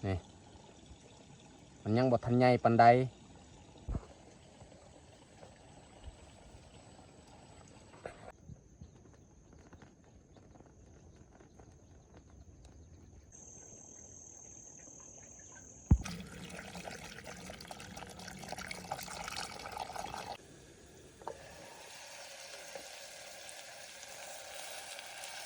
ນີ້ ມັນຍັງບໍ່ທັນໃຫຍ່ປານໃດ.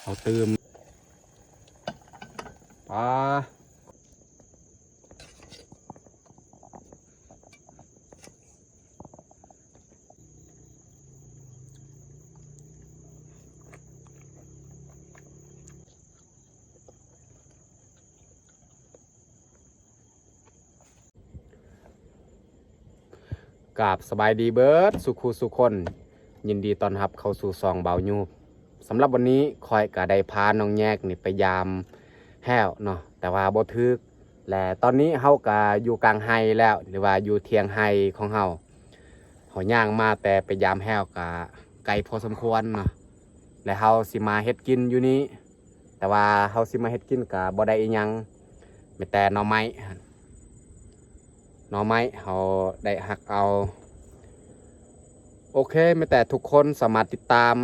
ເຮົາຕື່ມປາ. ກາບສະບາຍດີເບີດສູ່ຄູ່ສູ່ຄົນ, ຍິນດີຕ້ອນຮັບເຂົ້າສູ່ຊ່ອງບ່າວຍູບ. ສຳລັບວັນນີ້ຂ້ອຍກະໄດ້ພານ້ອງແຍກນີ້ໄປຢາມແຮ້ວເນາະ, ແຕ່ວ່າບໍ່ຖືກ ແລະ ຕອນນີ້ເຮົາກະຢູ່ກາງໄຮ່ແລ້ວ ຫຼືວ່າຢູ່ທ່ຽງໄຮ່ຂອງເຮົາ. ເຮົາຍ່າງມາແຕ່ໄປຢາມແຮ້ວກະໄກພໍສົມຄວນເນາະ, ແລະ ເຮົາຊິມາເຮັດກິນຢູ່ນີ້. ແຕ່ວ່າເຮົາຊິມາເຮັດກິນກະບໍ່ໄດ້ອີ່ຫຍັງ, ມີແຕ່ໜໍ່ໄມ້, ໜໍ່ໄມ້ເຮົາໄດ້ຫັກເອົາ. ໂອເຄ, ມີແຕ່ທຸກຄົນສາມາດຕິດຕາມ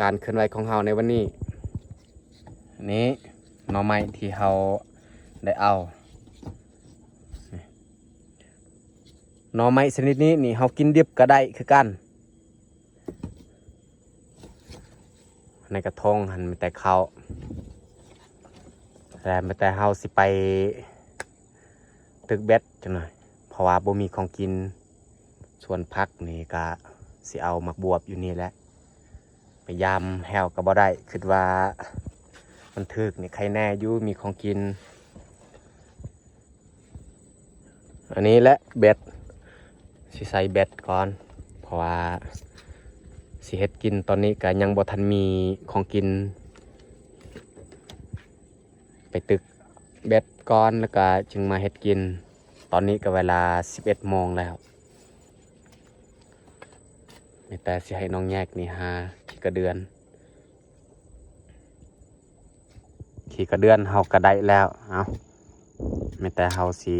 ການເຄື່ອນໄຫວຂອງເຮົາໃນວັນນີ້. ນີ້ໜໍ່ໄມ້ທີ່ເຮົາໄດ້ເອົາ. ໜໍ່ໄມ້ຊະນິດນີ້ນີ້ ເຮົາກິນດິບກະໄດ້ຄືກັນ. ໃນກະທົງຫັ້ນມີແຕ່ເຂົ້າ ແລະ ມີແຕ່ເຮົາຊິໄປຕຶກເບັດຈັກໜ່ອຍ ເພາະວ່າບໍ່ມີຂອງກິນ. ສວນຜັກນີ້ກະຊິເອົາໝາກບວບຢູ່ນີ້ແຫຼະ. ໄປຢາມແຮ້ວກະບໍ່ໄດ້, ຄິດວ່າມັນຖືກນີ້ໄຄແນ່ຢູ່ ມີຂອງກິນ. ອັນນີ້ແຫຼະເບັດ, ຊິໃສ່ເບັດກ່ອນ ເພາະວ່າຊິເຮັດກິນ. ຕອນນີ້ກະຍັງບໍ່ທັນມີຂອງກິນ, ໄປຕຶກເບັດກ່ອນ ແລ້ວກະຈຶ່ງມາເຮັດກິນ. ຕອນນີ້ກະເວລາສິບເອັດໂມງແລ້ວ. ມີແຕ່ຊິໃຫ້ນ້ອງແຍກນີ້ຫາຂີ້ກະເດືອນ. ຂີ້ກະເດືອນເຮົາກະໄດ້ແລ້ວ. ເອົາ, ມີແຕ່ເຮົາຊິ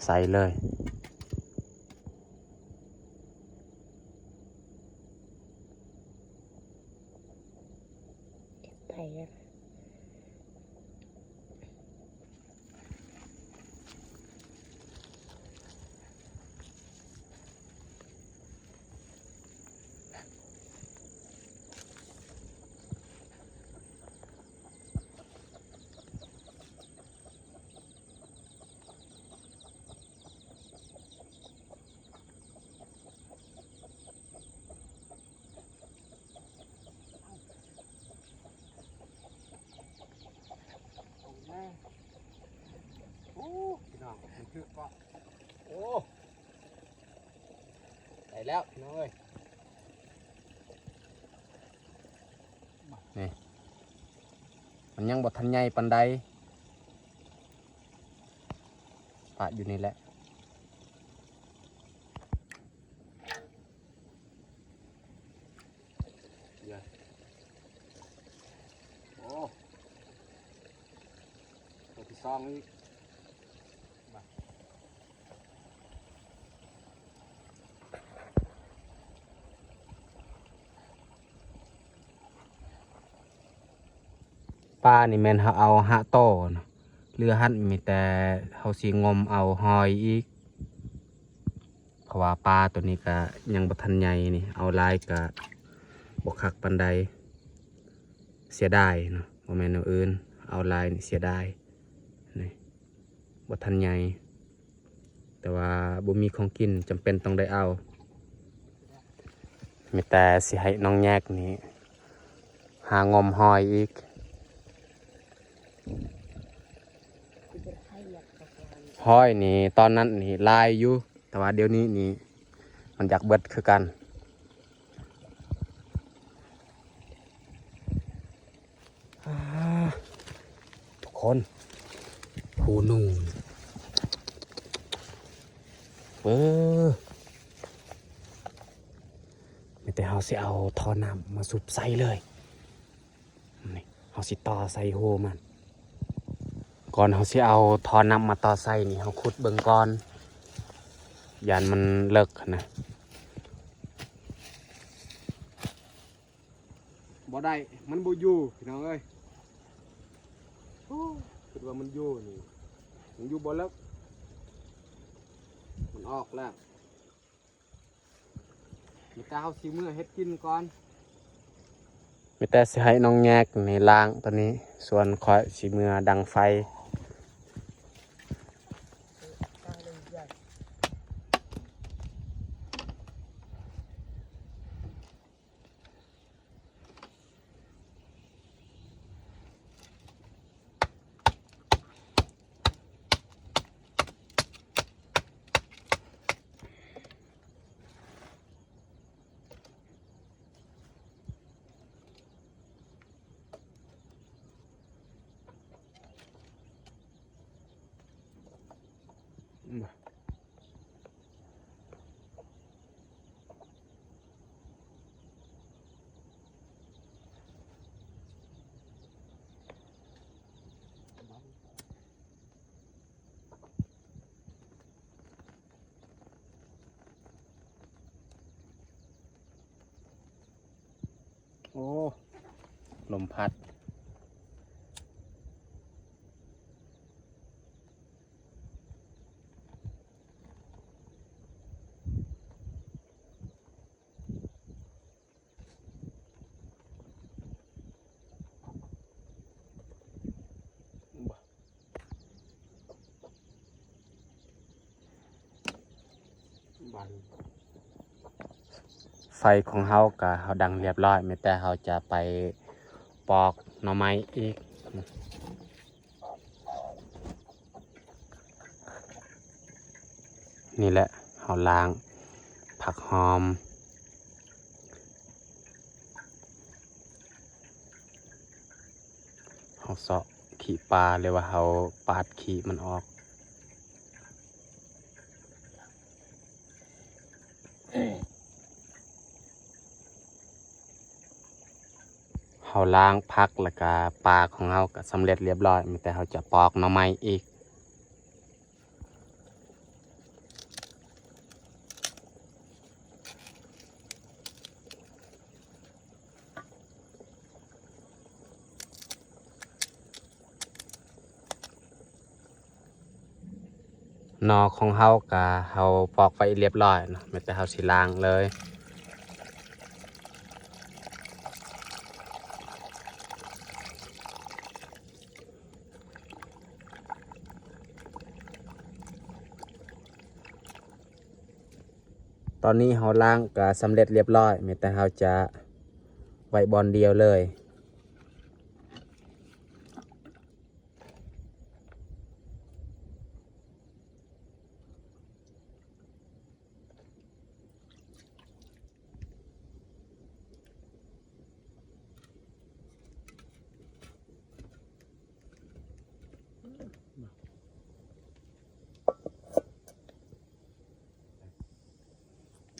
ໃສ່ເລີຍ. ໄປ ໂອ້ ພີ່ນ້ອງ ມັນຖືກເກາະ. ໂອ້ ໄດ້ແລ້ວພີ່ນ້ອງເອີຍ. ນີ້ ມັນຍັງບໍ່ທັນໃຫຍ່ປານໃດ, ປະຢູ່ນີ້ແຫຼະ. ໂອ້ ຕົວທີສອງອີກ. ປານີ້ແມ່ນເຮົາເອົາຫ້າຕໍ່ເນາະ, ເຫຼືອຫັ້ນມີແຕ່ເຮົາຊິງົມເອົາຫອຍອີກ. ເພາະວ່າປາໂຕນີ້ກະຍັງບໍ່ທັນໃຫຍ່ນີ້, ເອົາຫຼາຍກະບໍ່ຄັກປານໃດ, ເສຍດາຍເນາະ, ບໍ່ແມ່ນແນວອື່ນ, ເອົາຫຼາຍນີ້ເສຍດາຍ. ນີ້ ບໍ່ທັນໃຫຍ່, ແຕ່ວ່າບໍ່ມີຂອງກິນ, ຈຳເປັນຕ້ອງໄດ້ເອົາ. ມີແຕ່ຊິໃຫ້ນ້ອງແຍກນີ້ຫາງົມຫອຍອີກ. ຫອຍນີ້ຕອນນັ້ນນີ້ຫຼາຍຢູ່, ແຕ່ວ່າດຽວນີ້ນີ້ມັນຢາກເບິດຄືກັນ. ອ່າ ທຸກຄົນ ພູໜູ ເອີ ມີແຕ່ເຮົາຊິເອົາທໍ່ນ້ຳມາສູບໃສ່ເລີຍ. ນີ້ ເຮົາຊິຕໍ່ໃສ່ຮູມັນ. ໂຄ ກ່ອນເຮົາຊິເອົາທໍ່ນ້ຳມາຕໍ່ໃສ່ນີ້ ເຮົາຂຸດເບິ່ງກ່ອນ ຢ້ານມັນເລິກຫັ້ນນະ. ບໍ່ໄດ້ ມັນບໍ່ຢູ່ພີ່ນ້ອງເອີຍ. ໂອ້ ຄິດວ່າມັນຢູ່ນີ້ ມັນຢູ່ບໍ່ເລິກ ມັນອອກແລ້ວ. ມີແຕ່ເຮົາຊິເມືອເຮັດກິນກ່ອນ ມີແຕ່ຊິໃຫ້ນ້ອງແຍກນີ້ລ້າງໂຕນີ້ ສ່ວນຂ້ອຍຊິເມືອດັງໄຟ. ໂອ້ ລົມພັດ. ໄຟຂອງເຮົາກະເຮົາດັງລຽບຮ້ອຍ ມີແຕ່ເຮົາຈະໄປປອກໜໍ່ໄມ້ອີກ. ນີ້ແຫຼະ ເຮົາລ້າງຜັກຫອມ ເຮົາເຊາະຂີ້ປາ ຫຼືວ່າເຮົາປາດຂີ້ມັນອອກ. ເຮົາລ້າງຜັກ ແລ້ວກະປາຂອງເຮົາກະສຳເລັດລຽບຮ້ອຍ ມີແຕ່ເຮົາຈະປອກໜໍ່ໄມ້ອີກ. ໜໍ່ຂອງເຮົາກະເຮົາປອກໄວ້ລຽບຮ້ອຍເນາະ ມີແຕ່ເຮົາຊິລ້າງເລີຍ. ຕອນນີ້ເຮົາລ້າງກະສຳເລັດລຽບຮ້ອຍ ມີແຕ່ເຮົາຈະໄວ້ບ່ອນດຽວເລີຍ.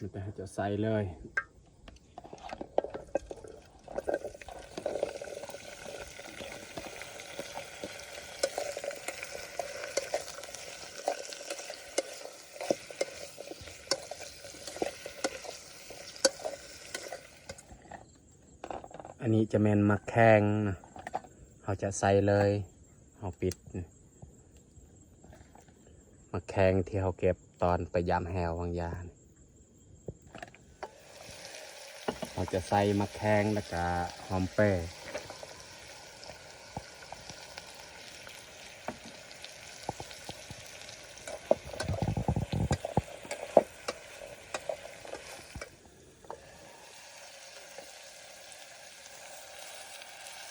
ມັນຈະໃສ່ເລີຍ. ອັນນີ້ຈະແມ່ນໝາກແຄງນະ ເຮົາຈະໃສ່ເລີຍ ເຮົາປິດ ໝາກແຄງທີ່ເຮົາເກັບຕອນໄປຢາມແຮ້ວວາງຢາ. ເຮົາຈະໃສ່ໝາກແຄງ ແລ້ວກະຫອມເປ້.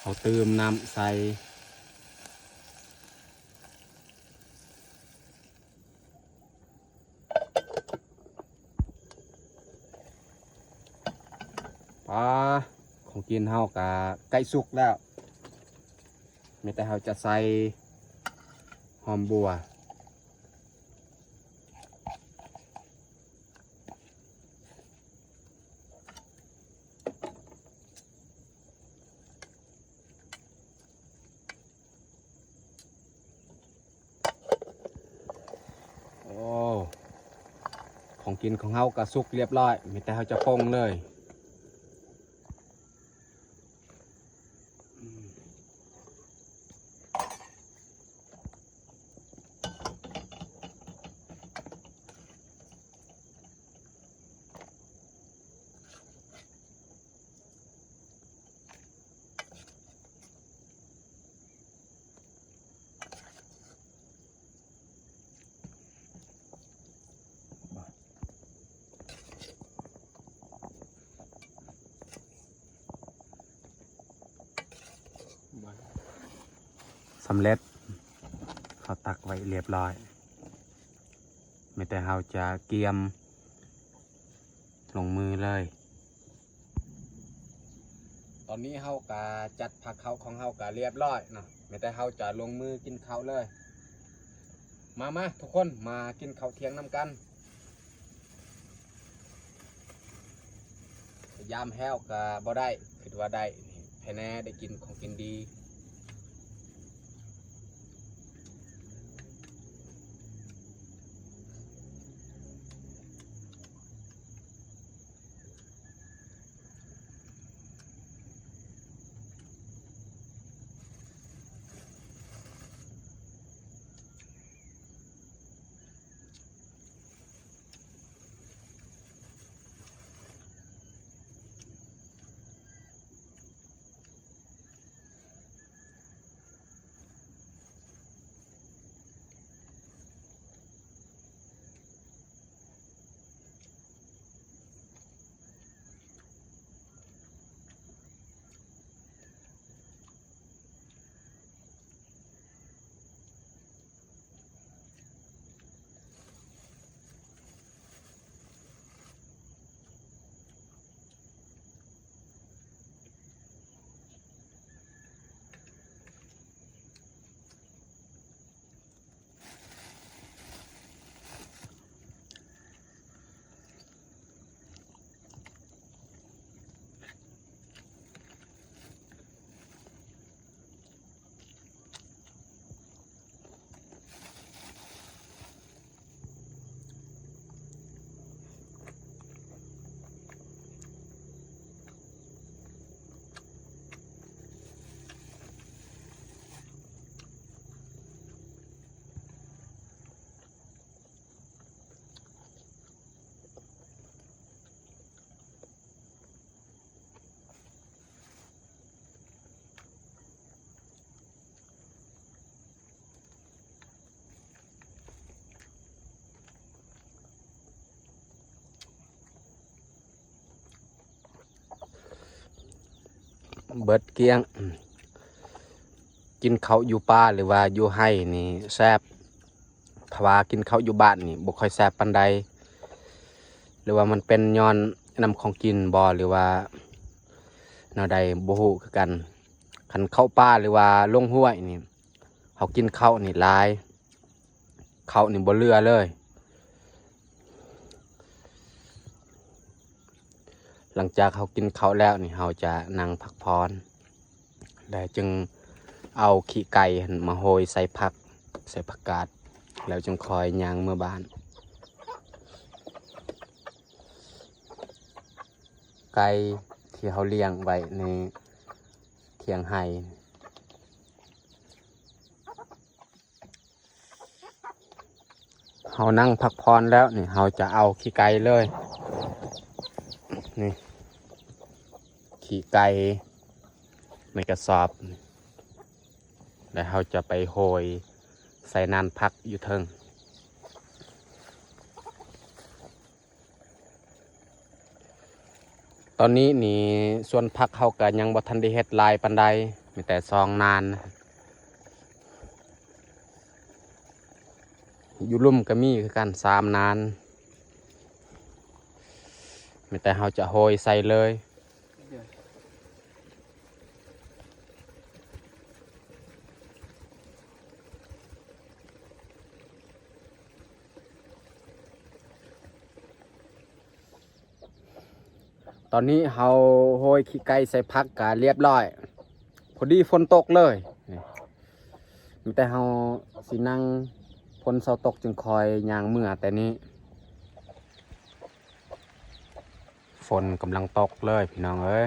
ເຮົາຕື່ມນ້ຳໃສ່. ປາ ຂອງກິນເຮົາກະໃກ້ສຸກແລ້ວ ມີແຕ່ເຮົາຈະໃສ່ຫອມບົ່ວ. ເ ຂອງກິນຂອງເຮົາກໍສຸກລຽບຮ້ອຍ ມີແຕ່ເຮົາຈະປົງເລີຍ. ສຳເລັດ ເຮົາຕັກໄວ້ລຽບຮ້ອຍ ມີແຕ່ເຮົາຈະກຽມລົງມືເລີຍ. ຕອນນີ້ເຮົາກະຈັດພາເຂົ້າຂອງເຮົາກະລຽບຮ້ອຍເນາະ ມີແຕ່ເຮົາຈະລົງມືກິນເຂົ້າເລີຍ. ມາ ມາ ທຸກຄົນ ມາກິນເຂົ້າທ່ຽງນຳກັນ. ຍາມແຫ້ວກໍບໍ່ໄດ້ ຄິດວ່າໄດ້ ໃຜແນ່ໄດ້ກິນຂອງກິນດີ. ເບິດກ້ຽງ. ກິນເຂົ້າຢູ່ປ່າ ຫຼືວ່າຢູ່ໄຮ່ນີ້ແຊບ. ຖ້າວ່າກິນເຂົ້າຢູ່ບ້ານນີ້ບໍ່ຄ່ອຍແຊບປານໃດ ຫຼືວ່າມັນເປັນຍ້ອນນ້ຳຂອງກິນບໍ່ ຫຼືວ່າແນວໃດບໍ່ຮູ້ຄືກັນ. ຄັນເຂົ້າປ່າ ຫຼືວ່າລົງຫ້ວຍນີ້ ເຮົາກິນເຂົ້ານີ້ຫຼາຍ ເຂົ້ານີ້ບໍ່ເຫຼືອເລີຍ. ຫຼັງຈາກເຮົາກິນເຂົ້າແລ້ວນີ້ ເຮົາຈະນັ່ງພັກຜ່ອນ ແລ້ວຈຶ່ງເອົາຂີ້ໄກ່ຫັ້ນມາໂຮຍໃສ່ຜັກ ໃສ່ຜັກກາດ ແລ້ວຈຶ່ງຄ່ອຍຍ່າງເມືອບ້ານ. ໄກ່ທີ່ເຮົາລ້ຽງໄວ້ໃນທ່ຽງໄຮ່. ເຮົານັ່ງພັກຜ່ອນແລ້ວນີ້ ເຮົາຈະເອົາຂີ້ໄກ່ເລີຍ ນີ້ ຂີ້ໄກ່ໃນກະສອບ ແລ້ວເຮົາຈະໄປໂຮຍໃສ່ນານຜັກຢູ່ເທິງ. ຕອນນີ້ນີ້ສວນຜັກເຮົາກະຍັງບໍ່ທັນໄດ້ເຮັດຫຼາຍປານໃດ ມີແຕ່ສອງນານ. ຢູ່ລຸ່ມກະມີຄືກັນສາມນານ ມີແຕ່ເຮົາຈະໂຮຍໃສ່ເລີຍ. ຕອນນີ້ເຮົາໂຮຍຂີ້ໄກ່ໃສ່ຜັກກະລຽບຮ້ອຍ ພໍດີຝົນຕົກເລີຍ. ມີແຕ່ເຮົາຊິນັ່ງຝົນເຊົາຕົກຈຶ່ງຄ່ອຍຍ່າງເມືອແຕ່ນີ້. ຝົນກຳລັງຕົກເລີຍພີ່ນ້ອງເອີຍ.